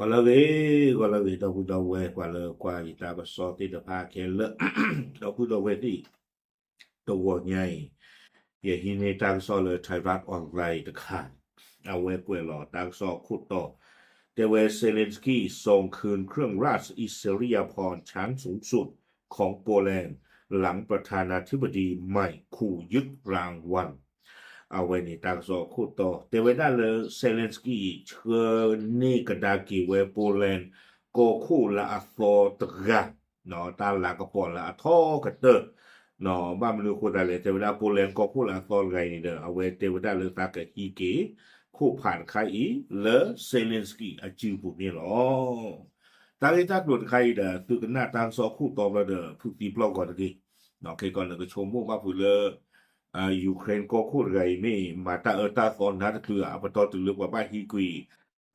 ဂီၤလၢအဂ့ၤ, ဂီၤလၢအဂ့ၤ ဒီပုၢ်ဒီဝဲၢ် ပှၤလၢကွၢ်ယတၢ်ကစီၣ်သ့ၣ်တဖၣ်ခဲလၢာ်, ဒီပုၢ်ဒီဝဲၢ်သ့ၣ်, တဂီၤညါအံၤ, ယဟံးန့ၢ်တၢ်ကစီၣ်လၢ Thairath Online တခါ, အဝဲကွဲးလီၤတၢ်ကစီၣ်ခိၣ်တီ, တဲဝဲ Zelensky ส่งคืนเครื่องราชอิสริยาภรณ์ชั้นสูงสุดของโปแลนด์ หลังประธานาธิบดีใหม่ ขอยึดรางวัล အဝဲန့ၣ်တၢ်ကစီၣ်ခိၣ်တီ တဲဝဲဒၣ်လၢ Zelensky ဆှၢန့ၢ်ကဒါက့ၤဝဲ Poland ကီၢ်ခိၣ်လၢအသီတဂၤ, တၢ်လၤကပီၤလၢအထီကတၢၢ်, ဘၣ်မနုၤအဃိသတးလဲၣ် တဲဝဲဒၣ် Poland ကီၢ်ခိၣ်လၢအသီတဂၤအံၤန့ၣ်ဒီး အဝဲတဲဝဲဒၣ်လၢသးကဟံးက့ၤ ခိၣ်ဖးတခါအံၤ လၢ Zelensky အစုပူၤန့ၣ်လီၤ. တၢ်ဂ့ၢ်တၢ်ကျိၤတခါအံၤဒီး သုကနၣ်တၢ်ကစီၣ်ခိၣ်တီဘျီဒီး ဖုးသံပျီၢ်ဂီၤတဂ့ၤ, ခဲကီးနကဆိကမိၣ်ဘၣ်ဖုးလၢ Ukraine ကီၢ်ခိၣ်တဂၤအံၤမ့ၢ် မၤတၢ်အၢတၢ်သီနါတချုးဧါ, အပတီၢ်တုၤလၢပှၤဘၣ်ဟံးကွံာ်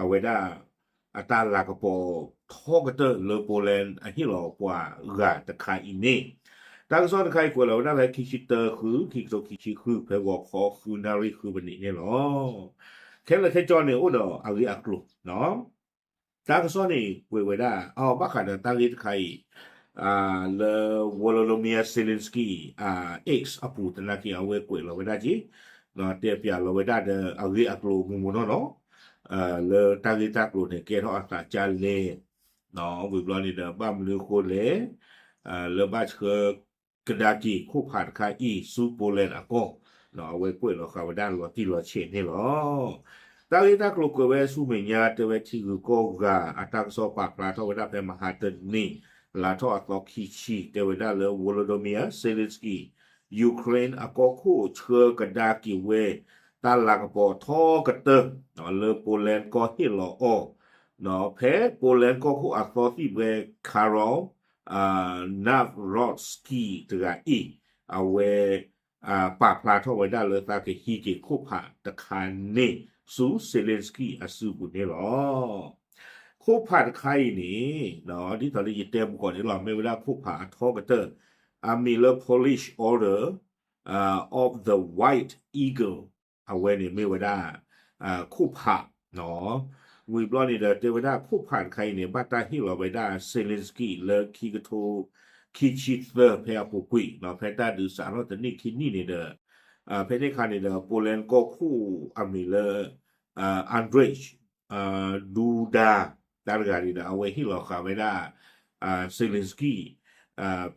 အဝဲဒၣ် အတၢ်လၤကပီၤထီကတၢၢ်လၢ Poland အဟ့ၣ်လီၤပှၤဂၤတခါအံၤန့ၣ်, တၢ်ကစီၣ်တခါအံၤကွဲးလီၤဝဲဒၣ်ဖဲခံဆံတၢဃု ခံကထိခံဆံဃု ဖဲဂီၤခီဃုနၣ်ရံၣ်ဃုမံးနံးန့ၣ်လီၤ. ခဲလၢာ်ခဲကၠီန့ၣ်အိၣ်ဒီးအဂ့ၢ်အကျိၤ တၢ်ကစီၣ်န့ၣ် ကွဲးဝဲဒၣ် အဘၣ်ဃးဒီးတၢ်ဂ့ၢ်တခါအံၤ လၢ Volodymyr Zelensky X အပူၤသနာ်က့ အဝဲကွဲးလီၤဝဲဒၣ်က့ၤ, တဲပၠးလီၤဝဲဒၣ်ဒီးအဂ့ၢ်အကျိၤမူးမူးနီၢ်နီၢ်, လၢတၢ်ဂ့ၢ်တၢ်ကျိၤန့ၣ် ကဲထီၣ်အသးကၢ်လဲၣ်, ဝံၤဘျီန့ၣ်ဒီး ဘၣ်မနုၤအဃိလဲၣ် လၢဘၣ်ဆှၢကဒါက့ၤခိၣ်ဖးတခါအံၤဆူ Poland အကီၢ်, အဝဲကွဲးလီၤဃာ်ဝဲဒၣ်လီၤတံၢ်လီၤဆဲးန့ၣ်လီၤ. တၢ်ဂ့ၢ်တၢ်ကျိၤကွဲးဝဲဆူမဲာ်ညါ တဲဝဲထံဂုၤကီၢ်ဂၤအတၢ်ကစီၣ်ပာ်ဖျါထီၣ်ဝဲဒၣ်ဖဲမဟါတနံၤ လါထီၣ်အသီခံဆံ တဲဝဲဒၣ်လၢ Volodymyr Zelensky Ukraine အကီၢ်ခိၣ်ဆှၢကဒါက့ၤဝဲ တၢ်လၤကပီၤထီကတၢၢ် လၢ Poland ကီၢ်ဟ့ၣ်လီၤအီၤ ဖဲ Poland ကီၢ်ခိၣ်အသီသံၣ်ဘှဲ Karol Nawrocki တဂၤအံၤ အဝဲ ပာ်ဖျါထီၣ်ဝဲဒၣ်လၢသးကဟံးက့ၤခိၣ်ဖးတခါန့ၣ် ဆူ Zelensky အစုပူၤန့ၣ်လီၤ. ခိၣ်ဖးတခါအံၤန့ၣ် ဒ်သိးလၢယတဲမုၢ်ကီၢ်န့ၣ်လီၤ မ့ၢ်ဝဲဒၣ်ခိၣ်ဖးအထီကတၢၢ် အမံၤလၢ Polish Order of the White Eagle အဝဲန့ၣ်မ့ၢ်ဝဲဒၣ် ခိၣ်ဖး ဝံၤဘျီန့ၣ်ဒီး တဲဝဲဒၣ်ခိၣ်ဖးတခါအံၤန့ၣ် ဘၣ်တၢ်ဟ့ၣ်လီၤဝဲဒၣ် Zelensky လၢခံကထိခံဆံသၢ ဖဲအပူၤကွံာ် ဖဲတၢ်ဒုးစးထီၣ်တနံၣ်ခံနံၣ်န့ၣ်ဒီး ဖဲန့ၣ်အခါန့ၣ်ဒီး Poland ကီၢ်ခိၣ်အမံၤလၢ Andrzej Duda တၢ်တဂၤန့ၣ်ဒီး အဝဲဟ့ၣ်လီၤဃာ်ဝဲဒၣ် Zelensky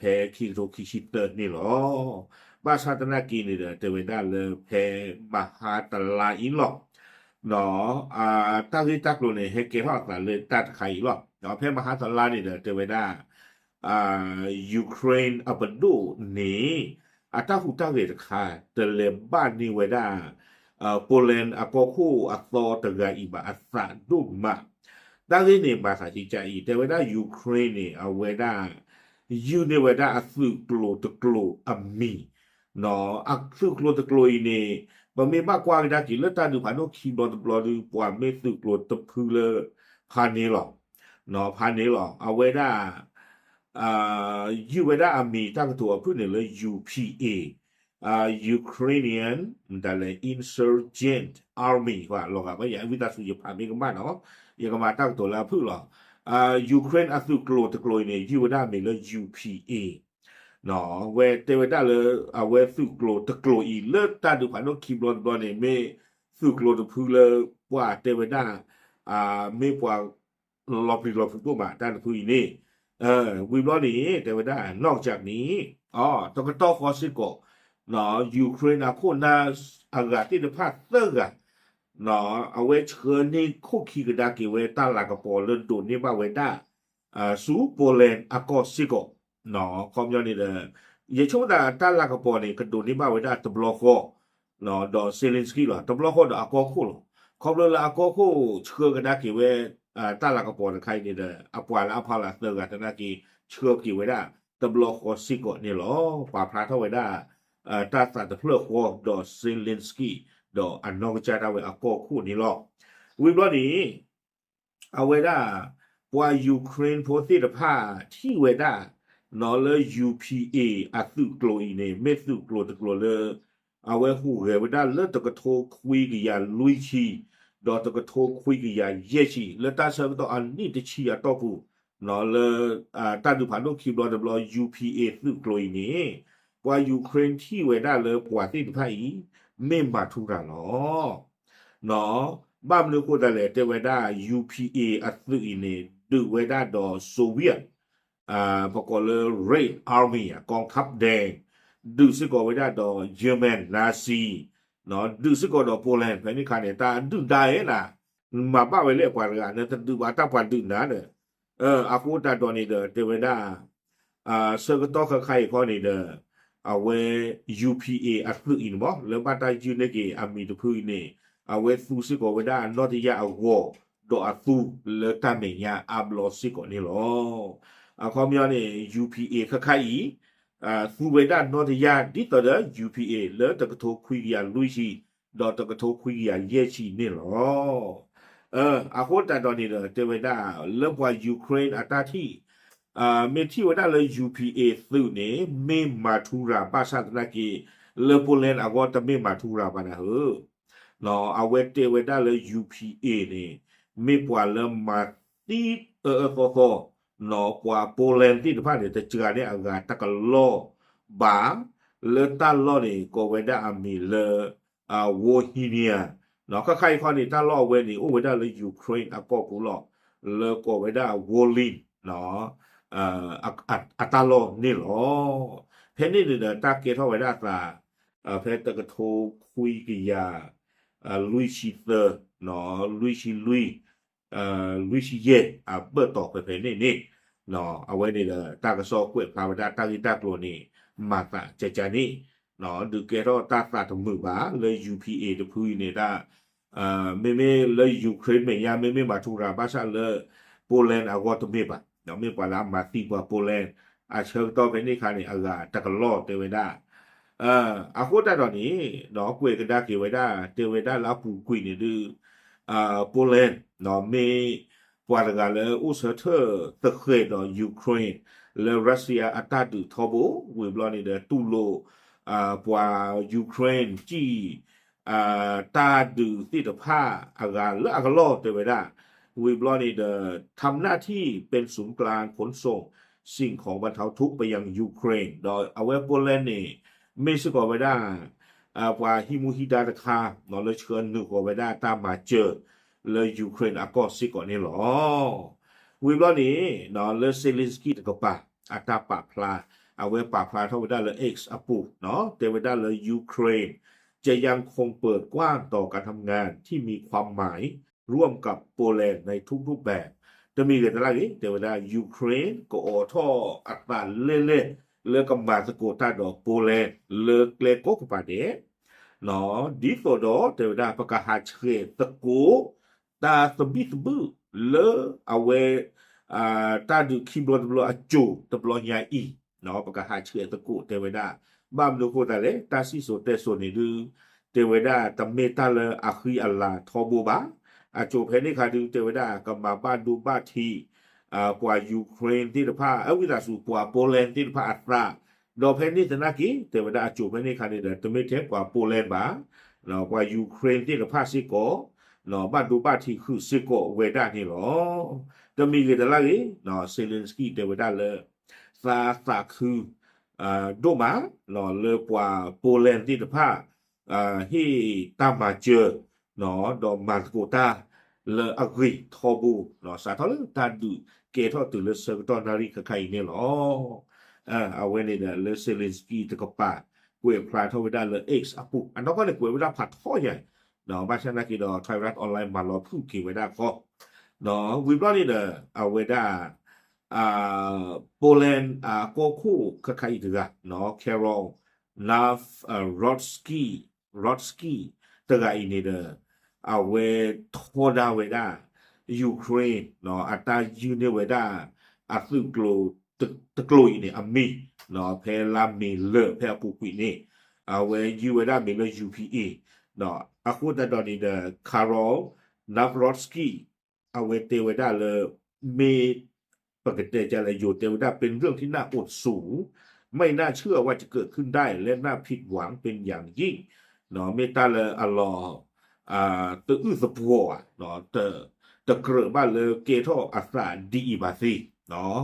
ဖဲခံကထိခံဆံသၢန့ၣ်လီၤ. ဘၣ်ဆၣ်သနာ်က့န့ၣ်ဒီး တဲဝဲဒၣ်လၢဖဲမဟါတလါအံၤလီၤ တၢ်ဂ့ၢ်တၢ်ကျိၤန့ၣ် ဟဲကဲထီၣ်အသးလၢတၢ်တခါအံၤလီၤ. ဖဲမဟါတလါန့ၣ်ဒီး တဲဝဲဒၣ် Ukraine အပဒိၣ်န့ၣ် အတၢ်ဟူးတၢ်ဂဲၤတခါ တလဲၤဘၣ်န့ၢ်ဝဲဒၣ် Poland အကီၢ်ခိၣ်အသီတဂၤအံၤဘၣ်အသးဒိၣ်မး. တၢ်ဂ့ၢ်န့ၣ်ဘၣ်သးကံကါအံၤ တဲဝဲဒၣ် Ukraine န့ၣ် အဝဲဒၣ် ယုၢ်န့ၢ်ဝဲဒၣ်အသုးကျိၤတကျိၤအမံၤ အသုးကျိၤတကျိၤအံၤန့ၣ် ပမ့ၢ်ဘၣ်ကွၢ်ကဒါက့ၤလၢတၢ်ဒုးဖးဒိၣ်ခံဘျီတဘျီဒီး ပှၤမ့ၢ်သုးကျိၤတဖုလၢ ဖးန့ၣ်လီၤ. ဖးန့ၣ်လီၤ. အဝဲဒၣ် ယုၢ်ဝဲဒၣ်အမံၤတၢ်ကတိၤအဖုၣ်န့ၣ်လၢ UPA, Ukrainian မတၤလဲၣ် Insurgent Army လီၤဂာ်ဘၣ်ယၤ ဝံသးစူၤယဖးမ့ၢ်ကမၣ်နီၤ, ယကမၤတၢ်ကတိၤလၢအဖုၣ်လီၤ. Ukraine အသုးကျိၤတကျိၤအံၤန့ၣ် ယုၢ်ဝဲဒၣ်အမံၤလၢ UPA ဝဲတဲဝဲဒၣ်လၢ အဝဲသုးကျိၤတကျိၤအံၤ လၢတၢ်ဒုးဖးဒိၣ်ခံဘျီတဘျီန့ၣ် မ့ၢ်သုးကျိၤတဖုလၢ ပှၤတဲဝဲဒၣ် မ့ၢ်ပှၤ လီၤပျံၤလီၤဖုးဒိၣ်မး တၢ်တဖုအံၤန့ၣ်, ဝံၤဘျီန့ၣ် တဲဝဲဒၣ် နီၢ်ကစၢ်န့ၣ် တကတီၢ်ဃီစ့ၢ်ကီး Ukraine အခိၣ်နၢ်အဂၤသ့ၣ်တဖၣ်သၢဂၤ အဝဲဆှၢန့ၢ်ခိၣ်ခံကဒါက့ၤဝဲတၢ်လၤကပီၤလၢဒိးန့ၢ်ဘၣ်ဝဲဒၣ် ဆူ Poland အကီၢ်စ့ၢ်ကီး, ခီပညီန့ၣ်ဒီး ယဆိကမိၣ်သးတၢ်လၤကပီၤန့ၣ် ကဒိးန့ၢ်ဘၣ်ဝဲဒၣ်တဘျီဃီ ဒီး Zelensky လီၤ တဘျီဃီဒီးအကီၢ်ခိၣ်လီၤ. ခီဖျိလၢအကီၢ်ခိၣ်ဆှၢကဒါက့ၤဝဲ တၢ်လၤကပီၤတခါအံၤန့ၣ်ဒီး အပှၤလၢအဖီလာ်သၢဂၤသနာ်က့ ဆှၢက့ၤဝဲဒၣ်တဘျီဃီစ့ၢ်ကီးန့ၣ်လီၤ. ပာ်ဖျါထီၣ်ဝဲဒၣ် တၢ်သးတဖျၢၣ်ဃီဒီး Zelensky ဒီးအနီၢ်ကစၢ်ဒၣ်ဝဲအကီၢ်ခိၣ်န့ၣ်လီၤ. ဝံၤဘျီန့ၣ် အဝဲဒၣ် ပှၤ Ukraine ဖိသ့ၣ်တဖၣ်ထံၣ်ဝဲဒၣ် နီၢ်လၢ UPA အသုးကျိၤအံၤန့ၣ် မ့ၢ်သုးကျိၤတကျိၤလၢ အဝဲဟူးဂဲၤဝဲဒၣ်လၢတကထိခွံကယၤလွံၢ်ဆံ ဒီးတကထိခွံကယၤယဲၢ်ဆံ လၢတၢ်ဆၢကတီၢ်အနံၣ်တဆံအတီၢ်ပူၤ လၢ တၢ်ဒုးဖးဒိၣ်ခံဘျီတဘျီ ယူပီအ့ သုးကျိၤအံၤန့ၣ် ပှၤ Ukraine ထံၣ်ဝဲဒၣ်လၢပှၤသ့ၣ်တဖၣ်အံၤ မ့ၢ်မၤထူရၤလီၤ. ဘၣ်မနုၤအဃိသတးလဲၣ် တဲဝဲဒၣ် ယူပီအ့ အသုးအံၤန့ၣ် ဒုးဝဲဒၣ်ဒီး Soviet ပကိးလၢ Red Army အ กองทัพแดง ဒုးစ့ၢ်ကီးဝဲဒၣ်ဒီး German Nazi ဒုးစ့ၢ်ကီးဒီး Poland ဖဲန့ၣ်အခါန့ၣ် တၢ်ဒုၣ်ဒါဧါနၤ မၤဘၣ်ဝဲလၢပှၤတဂၤ နတဒုးဘၣ်တၢ်ပှၤဒုးနၤဒီး အဃိတၢ်ဒီးန့ၣ်ဒီး တဲဝဲဒၣ် ဆၢကတီၢ်ခဲခါအံၤခီန့ၣ်ဒီး အဝဲ ယူပီအ့ အသုးအံၤန့ၣ်မ့ၢ် လၢဘၣ်တၢ်ယုၢ်န့ၢ်က့ၤအမံၤတဖုအံၤန့ၣ် အဝဲသူစ့ၢ်ကီးဝဲဒၣ်နီၢ်တယၢ်အဂီၤ ဒီးအသူလၢတၢ်မဲာ်ညါအါဘျီစ့ၢ်ကီးန့ၣ်လီၤ. အခီပညီန့ၣ် ယူပီအ့ ခဲခါအံၤ သူဝဲဒၣ်နီၢ်တယၢ်ဒ်သိးဒီး ယူပီအ့ လၢတကထိခွံကယၤလွံၢ်ဆံ ဒီးတကထိခွံကယၤယဲၢ်ဆံန့ၣ်လီၤ. အဃိတၢ်ဒီးန့ၣ်ဒီး တဲဝဲဒၣ် လၢပှၤ Ukraine အတၢ်ထံၣ် မ့ၢ်ထံၣ်ဝဲဒၣ်လၢ ယူပီအ့ သုးန့ၣ် မ့ၢ်မၤထူရၤဘၣ်ဆၣ်သနာ်က့ လၢ Poland အဂီၢ်တမ့ၢ်မၤထူရၤဘၣ်နၤဧၢ အဝဲတဲဝဲဒၣ်လၢ ယူပီအ့ န့ၣ် မ့ၢ်ပှၤလၢမၤသံအၢအၢသီသီ ပှၤ Poland သ့ၣ်တဖၣ်န့ၣ် တစှၤန့ၢ်အဂၤတကလီၢ်ဘၣ် လၢတၢ်လီၢ်န့ၣ် ကိးဝဲဒၣ်အမံၤလၢ Volhynia ခဲခါအံၤခီန့ၣ် တၢ်လီၢ်အဝဲန့ၣ် အိၣ်ဝဲဒၣ်လၢ Ukraine အကီၢ်ပူၤလီၤ လၢကိးဝဲဒၣ် Volyn အတၢ်လီၢ်န့ၣ်လီၤ. ဖဲန့ၣ်န့ၣ်ဒီး တၢ်ကဲထီၣ်ဝဲဒၣ်အသး ဖဲတကထိခွံကယၤ လွံၢ်ဆံသၢ လွံၢ်ဆံလွံၢ် လွံၢ်ဆံယဲၢ် အဘၢၣ်တီၤဖဲဖဲန့ၣ်န့ၣ် အဝဲန့ၣ်ဒီး တၢ်ကစီၣ်ကွဲးဖျါဝဲဒၣ်တၢ်ဂ့ၢ်တၢ်ကျိၤန့ၣ် မၤသးကကန့ၣ် ဒုးကဲထီၣ်တၢ်သးတမုာ်ဘၣ် လၢ ယူပီအ့ တဖုအံၤန့ၣ်ဒၣ် မ့မ့ၢ်လၢ Ukraine မဲာ်ညါ မ့မ့ၢ်မၤထူရၤဘၣ်ဆၣ်လၢ Poland အဂီၢ်တမ့ၢ်ဘၣ် မ့ၢ်ပှၤလၢအမၤသံပှၤ Poland အဆၢကတီၢ်ဖဲန့ၣ်အခါန့ၣ် အဂၤတကလီၢ်တဲဝဲဒၣ် အဃိတၢ်ဒီးန့ၣ် ကွဲးကဒါက့ၤဝဲဒၣ် တဲဝဲဒၣ်လၢအပူၤကွံာ်န့ၣ်ဒုး Poland မ့ၢ်ပှၤတဂၤလၢအိၣ်ဆၢထၢၣ်သဃဲးဒီး Ukraine လၢ Russia အတၢ်ဒုးထီဘိ ဝံၤဘျီန့ၣ်ဒီး တူၢ်လိာ် ပှၤ Ukraine စံၣ် တၢ်ဒုးသ့ၣ်တဖၣ်အဂၤလၢအကလီၢ်တဲဝဲဒၣ် ဝံၤဘျီန့ၣ်ဒီး ทำหน้าที่เป็นศูนย์กลางขนส่งสิ่งของบรรเทาทุกข์ไปยังยูเครน ဒီးအဝဲ Poland န့ၣ် မ့ၢ်စ့ၢ်ကီးဝဲဒၣ် ပှၤဟံးမူဟံးဒါတခါ လၢဆှၢနုာ်ဃီၤဝဲဒၣ်တၢ်မၤစၢၤ လၢ Ukraine အကီၢ်စ့ၢ်ကီးန့ၣ်လီၤ. ဝံၤဘျီန့ၣ် လၢ Zelensky တကပၤ အတၢ်ပာ်ဖျါ အဝဲပာ်ဖျါထီၣ်ဝဲဒၣ်လၢ X အပူၤ တဲဝဲဒၣ်လၢ Ukraine จะยังคงเปิดกว้างต่อการทำงานที่มีความหมายร่วมกับโปแลนด์ในทุกรูปแบบ တမံၤဂ့ၤတလါဂ့ၤ တဲဝဲဒၣ် Ukraine ကအိးထီၣ်အသးလဲၢ်လဲၢ် လၢကမၤသကိးတၢ်ဒီး Poland လၢကျဲကိးကပၤဒဲး ဒ်သိးဒီး တဲဝဲဒၣ် ပကဟးဆှဲးသကိး တၢ်သဘံၣ်သဘုၣ်လၢအဝဲ တၢ်ဒုးခံဘျီတဘျီအစိၤတဘျီညါအံၤ ပကဟးဆှဲးသကိးတဲဝဲဒၣ် ဘၣ်မနုၤအဃိသတးလဲၣ် တၢ်စံၣ်စိၤတဲစိၤန့ၣ်ဒုး တဲဝဲဒၣ်တမ့ၢ်တၢ်လၢအဃံအလၤထီဘိဘၣ်. အစိၤဖဲန့ၣ်အခါဒုး တဲဝဲဒၣ် ကမၤဘၣ်ဒိဘၣ်ထံး ပှၤ Ukraine သ့ၣ်တဖၣ် အဝံသးစူၤ ပှၤ Poland သ့ၣ်တဖၣ်အသး ဒီးဖဲန့ၣ်သနာ်က့ တဲဝဲဒၣ် အစိၤဖဲန့ၣ်အခါန့ၣ်ဒီး တမ့ၢ်ထဲပှၤ Poland ဘၣ် ပှၤ Ukraine သ့ၣ်တဖၣ်စ့ၢ်ကီး ဘၣ်ဒိဘၣ်ထံးဃုာ်စ့ၢ်ကီးဝဲဒၣ်န့ၣ်လီၤ. တမံၤဂ့ၤတလါဂ့ၤ Zelensky တဲဝဲဒၣ်လၢ သးသးခု ဒိၣ်မး လၢပှၤ Poland သ့ၣ်တဖၣ် ဟ့ၣ်တၢ်မၤစၢၤ ဒီးမၤသကိးတၢ်လၢအဂ့ၤထီဘိ စးထီၣ်လၢတၢ်ဒုးကဲထီၣ်တုၤလၢဆၢကတီၢ်နၣ်ရံၣ်ခဲခါအံၤန့ၣ်လီၤ. အဝဲန့ၣ်ဒီးလၢ Zelensky တကပၤ ကွဲးဖျါထီၣ်ဝဲဒၣ်လၢ X အပူၤ အနီၢ်ကီၢ်န့ၣ် ကွဲးဝဲဒၣ်ဖးထီယါ ဘၣ်ဆၣ်သနာ်က့ဒီး Thairath Online မၤလီၤဖုၣ်က့ၤဝဲဒၣ်ခီ ဝံၤဘျီန့ၣ်ဒီး အဝဲဒၣ် Poland အကီၢ်ခိၣ်ခဲခါအံၤတဂၤ Karol Nawrocki Rotsky တဂၤအံၤန့ၣ်ဒီး အဝဲထီဒါဝဲဒၣ် Ukraine အတၢ်ယုၢ်န့ၢ်ဝဲဒၣ် အသုးကျိၤတကျိၤအံၤန့ၣ် အမံၤ ဖဲလါမ့ၤလၢာ်ဖဲအပူၤကွံာ်န့ၣ် အဝဲယုၢ်ဝဲဒၣ်မ့ၢ်လၢ ယူပီအ့ အဃိသတးဒီးန့ၣ်ဒီး Karol Nawrocki အဝဲတဲဝဲဒၣ်လၢ မ့ၢ်ပကတဲကလဲၣ် ယိၤတဲဝဲဒၣ် เป็นเรื่องที่น่าอดสู ไม่น่าเชื่อว่าจะเกิดขึ้นได้ และน่าผิดหวังเป็นอย่างยิ่ง မ့ၢ်တၢ်လၢအလီၤ တအုၣ်သပှီၤဘၣ်, တကြၢးဘၣ်လၢကဲထီၣ်အသးဒ်အံၤဘၣ်သ့,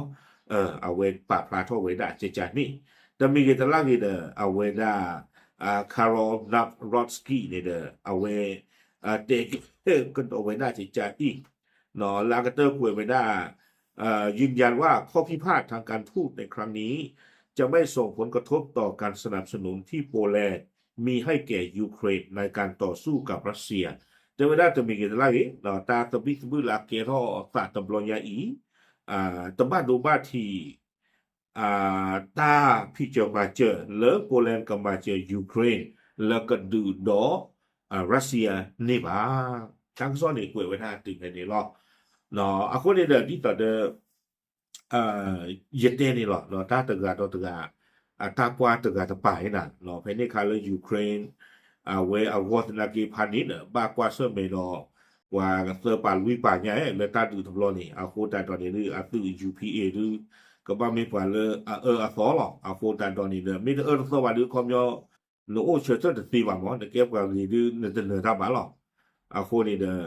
အဝဲပာ်ဖျါထီၣ်ဝဲဒၣ်ကကန့ၣ်, တမံၤဂ့ၤတလါဂ့ၤဒီး အဝဲဒၣ် Karol Nawrocki န့ၣ်ဒီး အဝဲ တဲကဒီးဝဲဒၣ်ကကအံၤ လၢအကတၢၢ်ကွဲးဝဲဒၣ် ยืนยันว่าข้อพิพาททางการทูตในครั้งนี้ จะไม่ส่งผลกระทบต่อการสนับสนุนที่โปแลนด์มีให้แก่ยูเครนในการต่อสู้กับรัสเซีย တဲဝဲဒၣ်တမံၤဂ့ၤတလါဂ့ၤ တၢ်သဘံၣ်သဘုၣ်လၢအကဲထီၣ်သးတဘျီညါအံၤ တဘၣ်ဒိဘၣ်ထံး တၢ်ဖံးစၢၤမၤစၢၤလၢ Poland ကမၤစၢၤ Ukraine လၢကဒုးဒီး Russia န့ၣ်ဘၣ်. တၢ်ကစီၣ်န့ၣ်ကွဲးဝဲဒၣ်တုၤဖဲန့ၣ်လီၤ. အဃိန့ၣ်ဒီး ဒ်သိးဒီး ယတဲန့ၣ်လီၤ တၢ်တဂၤဒီးတဂၤ အတၢ်ကွၢ်တဂၤတပၤန့ၣ် ဖဲန့ၣ်အခါလၢ Ukraine အဝဲအဂီၢ်သနာ်က့ဖးန့ၣ်ဒီး ဘၣ်ကွၢ်ဆၢၣ်မဲာ်ဒီး ပှၤသၢပၤလွံၢ်ပၤညါလၢတၢ်ဒုးတဘျီန့ၣ် အဃိသတးဒီးန့ၣ်ဒုး အသုး U P A ဒုး ကဘၣ်မ့ၢ်ပှၤလၢအအၢအသီလီၤ. အဃိသတးဒီးန့ၣ်ဒီး မ့ၢ်တအၢတသီဘၣ်ဒုး ခီပညီ နအိၣ်ဆၢထၢၣ်တသ့ဘၣ်မး နကဲပှၤဂ့ၤဒုး နတနၢၤတၢ်ဘၣ်လီၤ. အဃိန့ၣ်ဒီး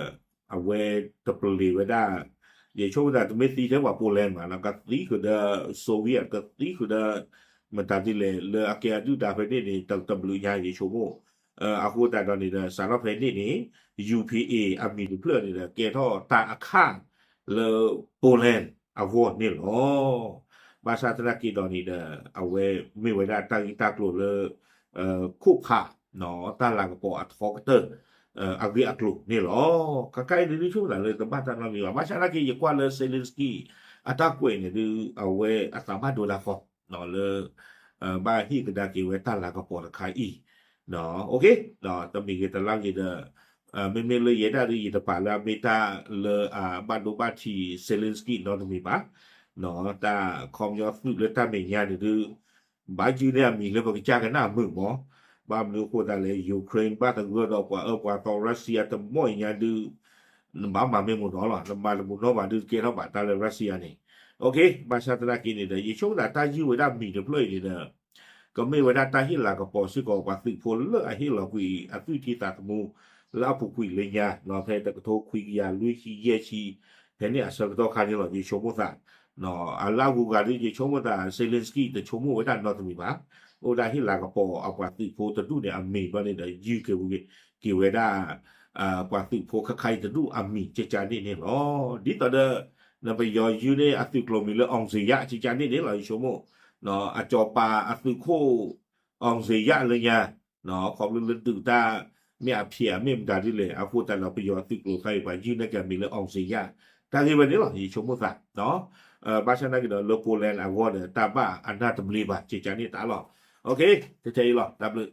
အဝဲတပလ့ၤဝဲဒၣ် ယဆိကမိၣ်သးတမ့ၢ်သံထဲပှၤ Poland ဘၣ် ကသံဃုာ်ဒီး Soviet ကသံဃုာ်ဒီး မတၤဒ်လဲၣ် လၢအကဲအဒုၣ်ဒါဖဲန့ၣ်န့ၣ် တဘျုးညါယဆိကမိၣ် အဃိသတးဒီးန့ၣ်ဒီး စးထီၣ်ဖဲန့ၣ်န့ၣ် U P A အမံၤတဖျၢၣ်န့ၣ်ဒီး ကဲထီၣ်တၢ်အခၣ်လၢ Poland အဂီၢ်န့ၣ်လီၤ. ဘၣ်ဆၣ်သနာ်က့ဒီးန့ၣ်ဒီး အဝဲမ့ၢ်ဝဲဒၣ်တၢ်ဂ့ၢ်တၢ်ကျိၤလၢ ခိၣ်ဖး တၢ်လၤကပီၤအထီကတၢၢ် အဂ့ၢ်အကျိၤန့ၣ်လီၤ. ခဲခါအံၤဒုး ဒုးဆိကမိၣ်သးလၢတဘၣ်တၢ်နီတမံၤဘၣ်. ဘၣ်ဆၣ်သနာ်က့ ယကွၢ်လၢ Zelensky အတၢ်ကွဲးန့ၣ်ဒုး အဝဲအသးဘၣ်ဒိဒၣ်ဃီ လၢ ဘၣ်ဟ့ၣ်ကဒါက့ၤဝဲတၢ်လၤကပီၤတခါအံၤ တမံၤဂ့ၤတလါဂ့ၤဒီး မ့မ့ၢ်လၢယဲဒၣ်ဒုး ယတပာ်လၢအမ့ၢ်တၢ်လၢအဘၣ်ဒိဘၣ်ထံး Zelensky နီတမံၤဘၣ်. တၢ်ခီပညီသုးလၢတၢ်မဲာ်ညါန့ၣ်ဒုး ဘၣ်ယုၢ်န့ၢ်အမံၤလၢပကစၢ်ကနၣ်မုာ်မး. ဘၣ်မနုၤအဃိသတးလဲၣ် Ukraine ဘၣ်သဂၢၢ်ဒီးပှၤအၢပှၤသီ Russia တမီၢ်အံၤညါဒုး နဘၣ်မၤမ့ၢ်မနုၤလီၤ. နမၤတမနုၤဘၣ်ဒုး ကဲထီၣ်ဘၣ်တၢ်လၢ Russia န့ၣ် ဘၣ်ဆၣ်သနာ်က့န့ၣ်ဒီး ယဆိကမိၣ်သးတၢ်ယုၢ်ဝဲဒၣ်မံၤတဖျၢၣ်အံၤန့ၣ်ဒီး ကမ့ၢ်ဝဲဒၣ်တၢ်ဟ့ၣ်လၤကပီၤစ့ၢ်ကီး ပှၤသုးဖိလၢအဟ့ၣ်လီၤကွံာ်အသွံၣ်ထံသးသမူ လၢအပူၤကွံာ်လၢညါ ဖဲတကထိခွံကယၤလွံၢ်ဆံယဲၢ်ဆံ ဖဲန့ၣ်အဆၢကတီၢ်ခါန့ၣ်လီၤ ယဆိကမိၣ်သး အလၢအဂုၤအဂၤဒုး ယဆိကမိၣ်သး Zelensky တဆိကမိၣ်ဝဲဒၣ်နီတမံၤဘၣ်. အိၣ်ဒၣ်ဟ့ၣ်လၤကပီၤအပှၤသုးဖိတဒူၣ်န့ၣ်အမံၤဘျီန့ၣ်ဒီး ယုၢ်က့ၤဝဲ က့ၤဝဲဒၣ် ပှၤသုးဖိခဲခါအံၤတဒူၣ်အမံၤကကန့ၣ်န့ၣ်လီၤ. ဒ်သိးဒီး နပယီၤယုၢ်န့ၢ်အသုးကျိၤမံၤလၢ အောင်ဇေယျ ကကန့ၣ်န့ၣ်လီၤ ယဆိကမိၣ် အစီၤပၤအသုးခိၣ် အောင်ဇေယျ လၢညါ ခီဖျိလၢဒုးတၢ် မ့ၢ်အဖျဲးမ့ၢ်မတၤဒ်လဲၣ် အဃိသတးဒီးပယီၤသုးကျိၤခါအံၤ ပှၤယုၢ်န့ၢ်က့ၤအမံၤလၢ အောင်ဇေယျ တၢ်ဂ့ၢ်ဝဲန့ၣ်လီၤ ယဆိကမိၣ်သး ဘၣ်ဆၣ်သနာ်က့ဒီးလၢ Poland အဂီၢ်ဒီး တၢ်ဘၣ်အနၢ်တဘျ့ဘၣ် ကကန့ၣ်တၢ်လီၤ. ထဲအံၤလီၤ တၢ်ဘျုး